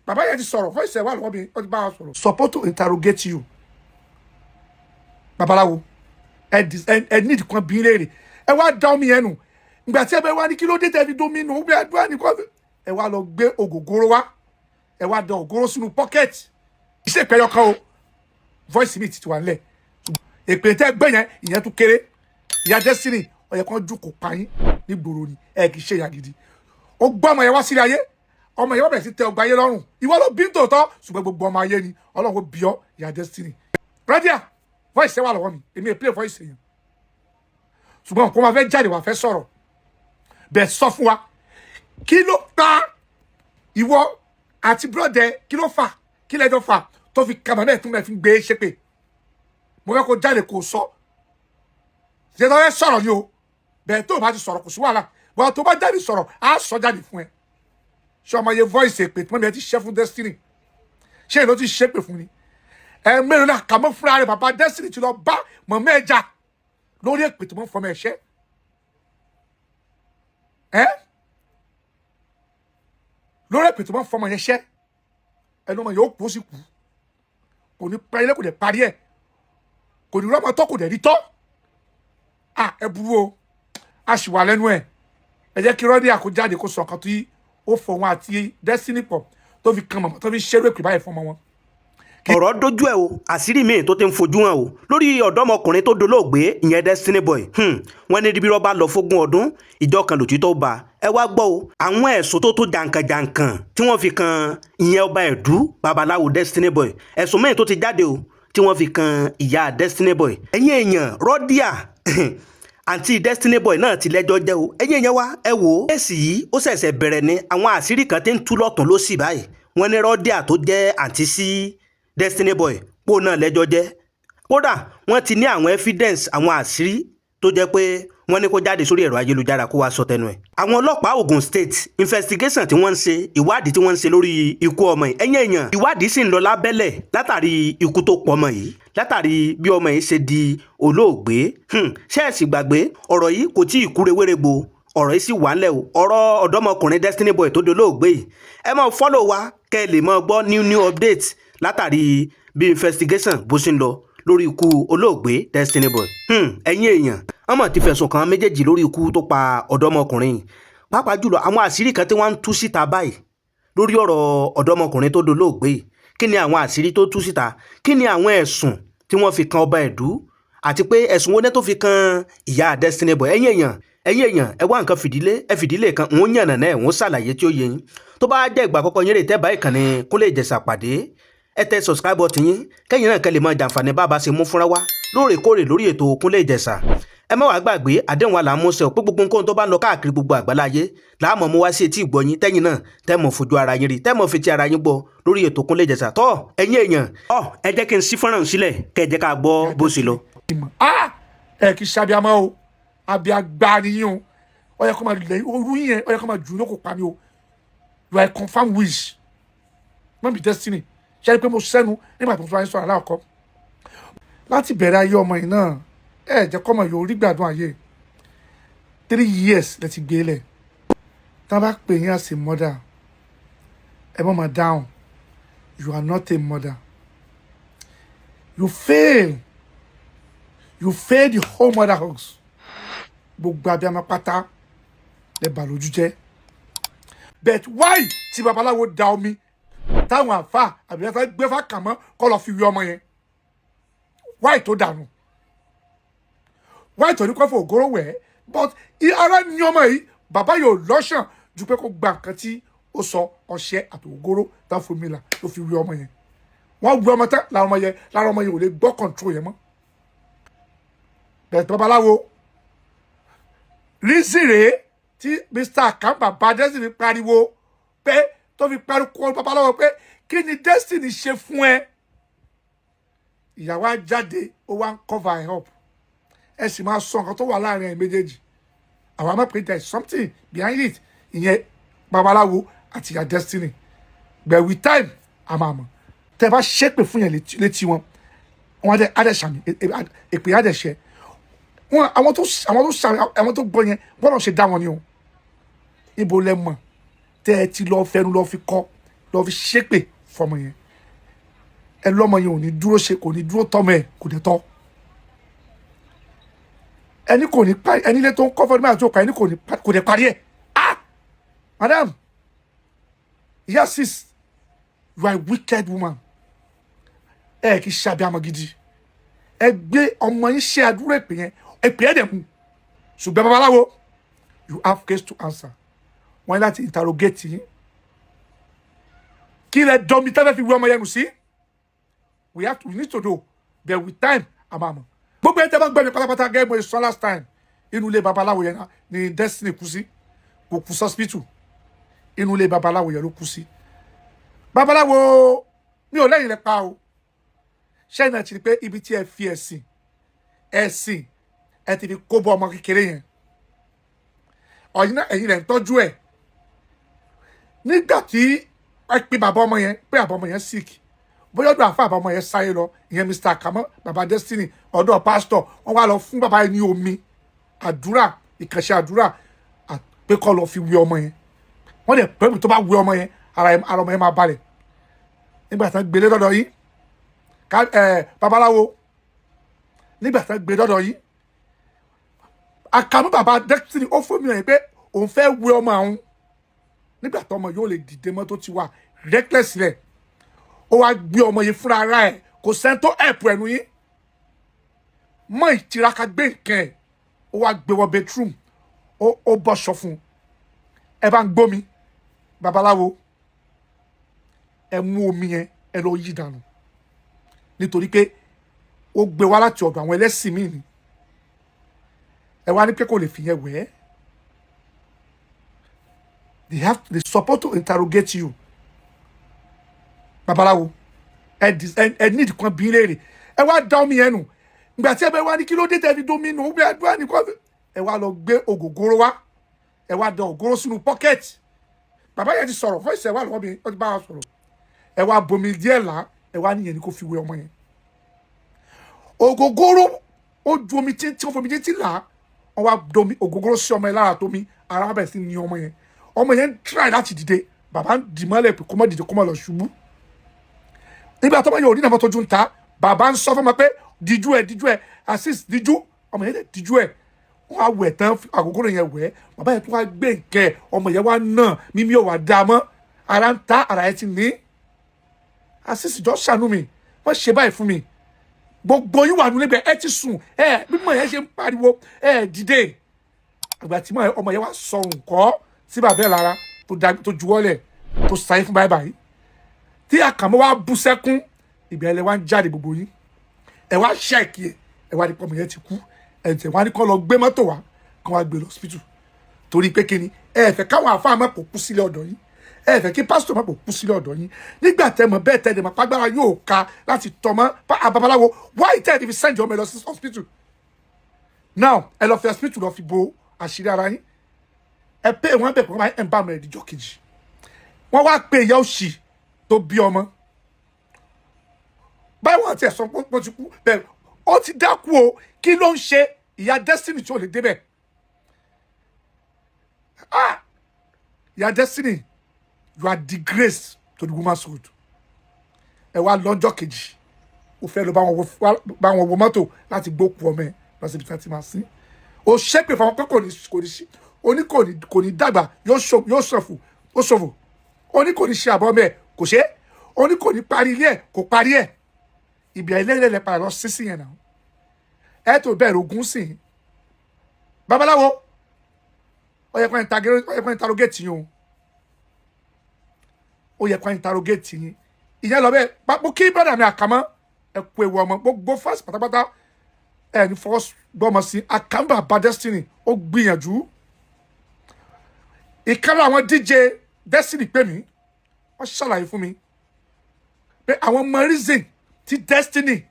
Bàbá yẹn ti sọ̀rọ̀, voice ẹ̀ wà lọ́wọ́ mi, ó ti bá wa sọ̀rọ̀. Suppose to interrogate you, babaláwo. Ẹ need kan bí léèrè. Ẹ wá da omi yẹn nù. Ìgbà tí ẹ bẹ wá ní kí ló dé tẹ́ fi domi nù, ó bí àdúrà ní kọ́. Ẹ wá lọ gbé ògógóró wá, ẹ wá da ògóró sínú pocket. Iṣẹ́ ìpẹ́yọ kan o, voice mi ti wà nílẹ̀. Èpè tẹ́ gbé yẹn, ìyẹn tún kéré. Ìyá Destiny, ó yẹ kán jókòó pa yín nígboro ni. Ẹ kì í ṣe ìyá gidi. Ó gbọ́ ọmọ yẹn wá sílé ayé, ọmọ yẹn wá bẹ̀rẹ̀ sí tẹ ọgbà ayé lọ́rùn. Ìwọ ló bí tòótọ́, ṣùgbọ́n gbogbo ọmọ ayé ni Ọlọ́run ó bí ọ. Ìyá Destiny, Radia, voice ẹ wà lọ́wọ́ mi. Èmi è play voice yẹn, ṣùgbọ́n kó máa fẹ́ jáde wà fẹ́ sọ̀rọ̀ bẹ́ẹ̀. Sọ fún wa, kí ló pa ìwọ àti brother? Kí ló fà? Kí lẹ́jọ́ fà tó fi kàmá náà tún mẹ́ fi gbé ṣépè? Mo fẹ́ kó jáde kó sọ. Ṣe tó fẹ́ sọ̀rọ̀ ni o. Bẹ́ẹ̀ tó o bá ti sọ̀rọ̀, kò sí wàhálà. Bọ́n tó bá jáde sọ̀rọ̀, á sọ jáde fún ẹ. Ṣé ọmọ yẹn voice èpè tí wọ́n bẹ ti ṣẹ́ fún Destiny? Ṣé èló ti ṣépè fún ni? Ẹ mélòó náà kàmọ́ fúnra rẹ̀? Bàbá Destiny ti lọ bá mọ̀mọ́ ẹ̀ jà lórí èpè tí wọ́n fọmọ ẹ̀ ṣẹ́ ẹ́, lórí èpè tí wọ́n fọmọ yẹn ṣẹ́. Ẹnu ọmọ yóò kú, ó sì kú. Kò ní parí ilé, kò dẹ̀ parí ẹ̀, kò ní rọ́mọ tọ́, kò dẹ̀ rí tọ́. À, ẹ burú o. A sì wà lẹ́nu ẹ̀. Ẹ jẹ́ kí rọ́dí àkójáde kó sọ nǹkan tí ó fọ wọn àti Destiny pọ̀ tó fi kan mọ̀mọ́, tó fi ṣeré èpè báyìí fún ọmọ wọn. Ọ̀rọ̀ dójú ẹ̀ o. Àṣírí míì tó ti ń fojú hàn o lórí ọ̀dọ́mọkùnrin tó dolóògbé, ìyẹn Destiny Boy. Wọ́n ní bí rọ́bà lọ fógún ọdún, ìjọ kan lòtítọ́ bá. Ẹ wá gbọ́ o, àwọn ẹ̀sùn tó tó jàǹkànjàǹkàn tí wọ́n fi kan ìyẹn ọba ẹ̀dú babaláwo Destiny Boy, ẹ̀sùn míì tó ti jáde o tí wọ́n fi kan ìyá Destiny Boy. Ẹ̀yin èèyàn, Rọ́díà àǹtí Destiny Boy náà ti lẹ́jọ́ jẹ́ o. Ẹ̀yin èèyàn wa, ẹ wò ó, èsì yìí ó ṣẹ̀ṣẹ̀ bẹ̀rẹ̀ ni. Àwọn àṣírí kan ti ń tú lọ́tún lósì báyìí. Wọ́n ní Rọ́díà tó jẹ́ àǹtí sí Destiny Boy pò náà lẹ́jọ́ jẹ́. Kódà wọ́n ti ní àwọn evidence, àwọn àṣírí tó jẹ́ pé wọ́n ní kó jáde sórí ẹ̀rọ ayélujára kó wá sọ tẹnu ẹ̀. Àwọn ọlọ́pàá Ogun State, investigation tí wọ́n ń ṣe, ìwádìí tí wọ́n ń ṣe lórí ikú ọmọ yìí, ẹ̀yìn èèyàn, ìwádìí sì ń lọ lábẹ́lẹ̀ látàrí ikú tó pọ̀ ọmọ yìí, látàrí bí ọmọ yìí ṣe di olóògbé. Ṣé ẹ sì gbàgbé, ọ̀rọ̀ yìí kò tí ì kúre wérégbò, ọ̀rọ̀ yìí sì wà ńlẹ̀ o. Ọ̀rọ̀ ọ̀dọ́mọkùnrin Destiny Boy tó di olóògbé yìí, ẹ máa follow wa kẹ́ ẹ lè máa gbọ́ new new update látàrí bí investigation bó ṣe ń lọ lórí ikú olóògbé Destiny Boy. Ẹ̀yin èèyàn, wọ́n mọ̀ ti fẹ̀sùn kàn méjèèjì lórí ikú tó pa ọ̀dọ́mọkùnrin yìí, pàápàá jùlọ àwọn àṣírí kan tí wọ́n ń tú síta báyìí lórí ọ̀rọ̀ ọ̀dọ́mọkùnrin tó dolóògbé yìí. Kí ni àwọn àṣírí tó tú síta? Kí ni àwọn ẹ̀sùn tí wọ́n fi kan ọba ẹ̀dú, àti pé ẹ̀sùn wo ní tó fi kan ìyá Destiny Boy? Ẹ̀yin èèyàn, ẹ̀yin èèyàn, ẹ wá nǹkan fìdílé, ẹ fìdílé kan ń yànnà náà, ń ṣàlàyé tí ó yé yín. Tó bá jẹ́ ìgbà àkọ́kọ́ yín rè tẹ́ bá ìkànnì Kúnlé Ìjẹ̀ṣà pàdé, ẹ tẹ subscribe button yín, kẹ́yìn náà kẹ́ lè máa jàǹfààní bá a bá ṣe mú fúnra wá lóòrèkóòrè lórí ètò Kúnlé Ìjẹ̀ṣà. Ẹ má wàá gbàgbé àdéhùn wa là ń múṣẹ pé gbogbo nǹkan tó bá ń lọ káàkiri gbogbo àgbáláyé láàmú mú wá sí etí ìgbọ́ yín, tẹ́yìn náà tẹ́ mọ̀ fojú ara yín rí, tẹ́ mọ̀ fi ti ara yín gbọ́ lórí ètò Kúnlé Ìjẹ̀ṣà. Tọ́ ẹ̀yin èèyàn ọ, ẹ jẹ́ kí n sí fọ́nrán sílẹ̀ kẹ́ ẹ jẹ́ ká gbọ́ bó ṣe lọ. Ẹ kì í ṣe abiyamọ o, abiagba ni yín o. Ó yẹ kó máa lẹ orú yín yẹn, ó yẹ kó máa jù ú lóko pa ni o. You are a confirmed witch, no be Destiny. Ṣe é pé mo sẹ́nu nígbà tó ń sọ ayé sọ̀rọ̀ aláàkọ́ láti bẹ̀rẹ̀ ayé ọmọ yìí náà? Ẹ jẹ́ kọ́mọ yìí orí gbàdúrà ayé. 3 years lẹ ti gbé lẹ̀. Tá a bá pè yín as a mother, ẹ mọ̀ máa down. You are not a mother. You fail, you fail the whole motherhood. Gbogbo abiyamọ pátá lẹ bà lójú jẹ́. But why tí babaláwo da omi táwọn àfa àbí ẹ̀fẹ́ gbé fà kàn mọ́ kọ́ lọ fi wí ọmọ yẹn? Why tó dànù? Why tó ní kó fò ògóró wẹ̀? But ara ní ọmọ yìí, bàbá yóò lọ́sàn ju pé kó gba nǹkan tí ó sọ, ọṣẹ àti ògóró tá fún mi là ló fi wí ọmọ yẹn. Wọ́n wí ọmọ tán, lára ọmọ yẹn ò lè gbọ́ control yẹn mọ́. Bẹ́ẹ̀ babaláwo reason rèé tí Mr. Akamba bá Destiny pariwo pé, tó fi pariwo babaláwo pé kí ni Destiny ṣe fún ẹ? Ìyàwó á jáde, ó wá ń cover ẹ up. Ẹ sì máa sọ nǹkan tó wà láàrin ẹ méjèèjì. Àwọn àmọ́ pé there is something behind it, ìyẹn babaláwo àti ìyá Destiny. But with time, a máa mọ̀. Tẹ́ bá ṣépè fún yẹn létí wọn, wọn á dẹ̀ ṣàmì èpè, á dẹ̀ ṣẹ wọn. Àwọn tó ṣàmì, àwọn tó gbọ́ yẹn, bọ́lá ṣe dá wọn ni o. Ibo lẹ mọ̀ tẹ́ ẹ ti lọ fẹnu lọ fi kọ́ lọ? Lọ fi ṣépè fọmọ yẹn. Ẹ lọ́mọ yẹn ò ní dúró ṣe, kò ní dúró tọ́mọ ẹ, kò dé tọ́. Ẹni kò ní parí ẹni ilé tó ń kọ́ fọdún mẹ́ta tó pa ẹni kò ní kò dé parí ẹ̀. Ah, madam, yes sis, you are a wicked woman. Ẹ kì í ṣe abiyamọ gidi. Ẹ gbé ọmọ yín ṣe àdúrà èpè yẹn, èpè ẹ̀ dẹ̀ mú. Ṣùgbọ́n babaláwo, you have case to answer. Wọ́n ní láti interrogate yín. Kí lẹ dọ́mi tẹ́fẹ́ fi wé ọmọ yẹn nù sí? We need to know, but with time, àmàmọ̀. Gbogbo ẹ̀ tẹ́ bá ń gbẹ́ mi pátápátá, gẹ́gẹ́ mo sọ last time, inú ilé babaláwo yẹn ni Destiny kú sí. Kò kú hospital, inú ilé babaláwo yẹn ló kú sí. Babaláwo, mi ò lẹ́yìn rẹ̀ pa o. Ṣẹ́yìn náà ti rí pé ibi tí ẹ fi ẹ̀sìn ẹ ti fi kó bọ́ ọmọ kékeré yẹn? Ọ̀yin náà, ẹ̀yin rẹ̀ ń tọ́jú ẹ̀. Nígbà tí ẹ pe bàbá ọmọ yẹn pé bàbá ọmọ yẹn sick, bóyá ọ̀dọ̀ àfa bàbá ọmọ yẹn sáyé lọ, ìyẹn Mr. Akamọ, bàbá Destiny, ọ̀dọ̀ pásítọ̀, wọ́n wá lọ fún bàbá yẹn ní omi àdúrà, ìkànṣe àdúrà, pé kó lọ fi wé ọmọ yẹn. Wọ́n dẹ̀ pẹ́ẹ́mù tó bá wé ọmọ yẹn, ara ọmọ yẹn máa balẹ̀. Nígbà tí wọ́n gbélé dọ́dọ̀ yín ká ẹ babaláwo, nígbà tí wọ́n gbé dọ́dọ̀ yín, Àkàmú bàbá Destiny, ó fún mi hàn pé òun fẹ́ wé ọmọ àwọn. Nígbà tó ọmọ yóò lè dìde mọ́, tó ti wà reckless rẹ̀, ó wá gbé ọmọ yìí fúnra ara ẹ̀. Kò sẹ́ni tó ẹ̀pù ẹ̀nu yín mọ́. Ìtiraka gbé nǹkan ẹ̀, ó wá gbé wọ bedroom, ó bọ́ṣọ fún un. Ẹ bá ń gbómi, babaláwo, ẹ mú omi yẹn, ẹ lọ yí dànù, nítorí pé ó gbé wá láti ọ̀dọ̀ àwọn ẹlẹ́sìn míì ni. Ẹ wá ní pé kò lè fi yẹn wẹ̀ ẹ́. They suppose to interrogate you, babaláwo. Ẹ need kan bí léèrè. Ẹ wá da omi yẹn nù. Ìgbà tí ẹ bẹ wá ní kí ló dé tẹ́ fi domi nù, omi àdúrà ní kò ẹ wá lọ gbé ògógóró wá, ẹ wá da ògóró sínú pocket. Bàbá yẹn ti sọ̀rọ̀, voice ẹ wà lọ́wọ́ mi, ó ti bá wa sọ̀rọ̀. Ẹ wá bomi díẹ̀ là, ẹ wá níyẹn ní kó fi wé ọmọ yẹn. Ògógóró, ó ju omi tí tí ó fomi títí là, wọ́n wá domi ògógóró sí ọmọ yẹn lára, tómi ara wọn bẹ̀rẹ̀ sí ní ọmọ yẹn. Ọmọ yẹn ń try láti dìde, bàbá ń dì mọ́lẹ̀ pé kó má dìde, kó má lọ ṣubú. Nígbà tó bá yẹ òní náà tójú ń ta, bàbá ń sọ fún ọmọ pé díjú ẹ, díjú ẹ, assist, díjú. Ọmọ yẹn dẹ̀ díjú ẹ. Wọ́n á wẹ̀ tán, àgógóró yẹn wẹ̀. Bàbá yẹn tó wá gbé nkẹ́ ọmọ yẹn, wá nà mímí ò wá dá mọ́, ara ń ta, ara yẹn ti ní. Assist, jọ ṣàánú mi, wọ́n ṣe báyìí fún mi. Gbogbo yín wà nílé, ẹ ti sùn. Ẹ mímọ yẹn ṣe ń pariwo, ẹ dìde. Àgbà tí ọmọ yẹn wá sọ nǹkan sí bàbá ẹ lára, tó juwọ́lẹ̀, tó sáyé fún báyìí báyìí, tí àkànmọ́ wá bú sẹ́kún, ìgbà ẹlẹ́ wá ń jáde. Gbogbo yín, ẹ wá ṣẹ́ẹ̀kì ẹ, ẹ wá ní pọ́nmọ yẹn ti kú. Ẹ tẹ̀ wá ní kọ́ lọ gbé mọ́tò wá, kọ́ wá gbé lọ hospital. Torí pé kíni? Ẹ fẹ́ káwọn àfáà má kó kú sílé ọ̀dọ̀ yín, ẹ fẹ́ kí pásítọ̀ má kó kú sílé ọ̀dọ̀ yín. Nígbà tẹ́ mọ̀ bẹ́ẹ̀, tẹ́ ẹ mọ̀ pàgbára yóò ka láti tọmọ babaláwo, wáyé tẹ́ ẹ ti fi send ọmọ ẹ lọ sí hospital? Now ẹ lọ fi hospital lọ fi bo àṣírí ara yín. Ẹ pé wọn bẹ̀ pé wọ́n máa ń bá ọmọ ẹ̀ díjọ́ kejì. Wọ́n wá pé ìyá òṣì tó bí ọmọ báyìí, wọ́n ti ẹ̀ sọ pé ó ti kú bẹ́ẹ̀, ó ti dákú o. Kí ló ń ṣe ìyá Destiny tí ò lè débẹ̀? Ah, ìyá Destiny, you are disgrace to the woman's hood. Ẹ wá lọ́jọ́ kejì, ó fẹ́ lọ bá wọn wo mọ́tò láti gbókù ọmọ ẹ lọ síbi tí wọ́n ti máa sin. Ó ṣépè fún wọn pé kò ní sí, ó ní kò ní dàgbà, yóò ṣòfò, ó ṣòfò. Ó ní kò ní ṣe àbọ̀ ọmọ ẹ, kò ṣe é. Ó ní kò ní parí ilé ẹ, kò parí ẹ. Ibi ẹlẹ́lẹ́lẹ́ padà lọ sí sí yẹn náà. Ẹ tó bẹ̀rẹ̀ ogun sí i. Babaláwo, ó yẹ kó interrogate yín o, ó yẹ kó interrogate yín. Ìyẹn lọ bẹ́ẹ̀. Pápó kí brother mi Àkàmọ́, ẹ kú ewu ọmọ. Gbogbo fans pátápátá, ẹ ní fọwọ́ gbọ́mọ sí. Àkàmọ́ bá Destiny, ó gbìyànjú. Ìkànnì àwọn DJ Destiny pè mí, wọ́n ṣàlàyé fún mi pé àwọn mọ reason tí Destiny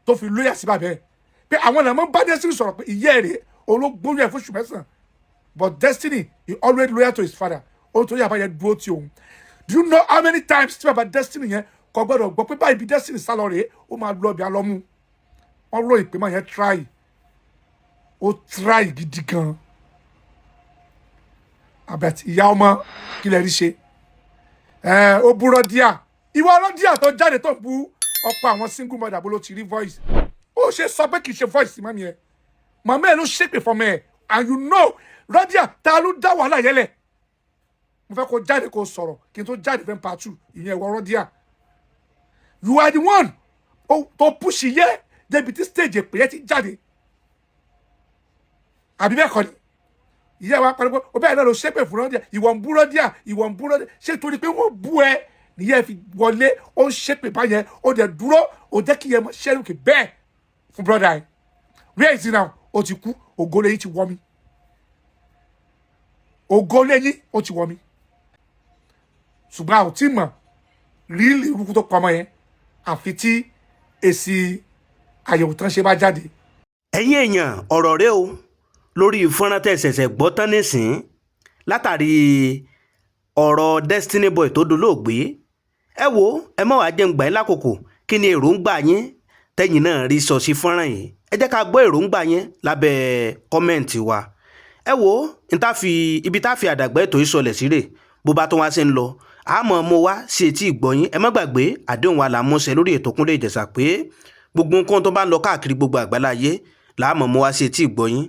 tó fi lóyà sí bàbá ẹ̀, pé àwọn náà máa ń bá Destiny sọ̀rọ̀ pé ìyá ẹ̀ rèé, ológbóyún ẹ̀ fóṣù 9, but Destiny, he always loyal to his father. Ó tó yàrá yẹn dúró ti òun. Do you know how many times tí bàbá Destiny yẹn kò gbọ́dọ̀ gbọ́ pé báyìí bí Destiny sálọ rèé, ó máa lọ bí alọ́mú? Wọ́n ròyìn pé máa yẹn try, ó try gidi gan. Àbẹ̀tí ìyá ọmọ, kí lẹ rí ṣe? Ẹ ó bú Rọ́díà. Ìwọ Rọ́díà tó jáde tó ń bú ọ̀pọ̀ àwọn single mother, bó ló ti rí voice? Ó ṣe sọ pé kì í ṣe voice mummy ẹ. Màmá ẹ ló ṣépè fọmọ ẹ. And you know, Rọ́díà, ta ló dá wàhálà yẹlẹ̀? Mo fẹ́ kó jáde kó sọ̀rọ̀ kí n tó jáde fẹ́ part two. Ìyẹn ìwọ Rọ́díà, you are the one tó push yẹ débi tí stage èpè yẹn ti jáde, àbí bẹ́ẹ̀ kọ́ ni? Ìyá wa pariwo ó bẹ́ẹ̀ náà ló ṣépè fún Rọ́díà. Ìwọ ń bú Rọ́díà, ìwọ ń bú Rọ́díà. Ṣé torí pé wọ́n bú ẹ nìyẹn fi wọlé, ó ń ṣépè báyẹn, ó dẹ̀ dúró, ó jẹ́ kí yẹn mọ ṣẹ́rù kì bẹ́ẹ̀ fún brother ẹ̀? Where is he now? Ó ti kú. Ògo lẹ́yìn ti wọ́ mi, ògo lẹ́yìn ó ti wọ́ mi. Ṣùgbọ́n a ò tí mọ̀ rílì irúkú tó pamọ́ yẹn, àfi tí èsì àyẹ̀wò tán ṣe bá jáde. Ẹ̀yin èèyàn, ọ̀rọ̀ rẹ o lórí fọ́nrán tẹ́ ṣẹ̀ṣẹ̀ gbọ́ tán nísìn, látàrí ọ̀rọ̀ Destiny Boy tó dolóògbé. Ẹ wo, ẹ má wàá jẹun gbà yín lákòókò. Kí ni èròǹgbà yín tẹ́yìn náà rí sọ sí fọ́nrán yìí? Ẹ jẹ́ ká gbọ́ èròǹgbà yín lábẹ́ comment wa. Ẹ wo, n tá fi ibi tá fi àdàgbà ètò yìí sọlẹ̀ síre. Bó bá tó wá sí ń lọ, àmọ́ mo wá sí etí ìgbọ̀nyín. Ẹ má gbàgbé àdéhùn wa là ń múṣẹ lórí ètò Kúnlé Ìjẹ̀ṣà pé gbogbo nǹkan tó bá ń lọ káàkiri gbogbo àgbáláyé làá mọ̀ mo wá sí etí ìgbọ̀nyín.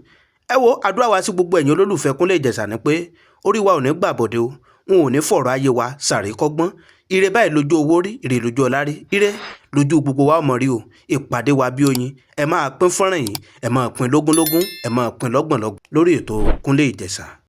Ẹ wo, àdúrà wa sí gbogbo ẹ̀yin olólùfẹ́ Kúnlé Ìjẹ̀ṣà ni pé orí wa ò ní gbàbọ̀dé o, n ò ní fọ̀rọ̀ ayé wa sàrékọ́gbọ́n. Ire báyìí lójú owó rí, ire lójú ọlá rí, ire lójú gbogbo wa ọmọ rí o. Ìpàdé wa bí oyin. Ẹ máa pín fọ́nrán yìí, ẹ máa pín lógúnlógún, ẹ máa pín lọ́gbọ̀nlọ́gbọ̀n lórí ètò Kúnlé Ìjẹ̀ṣà.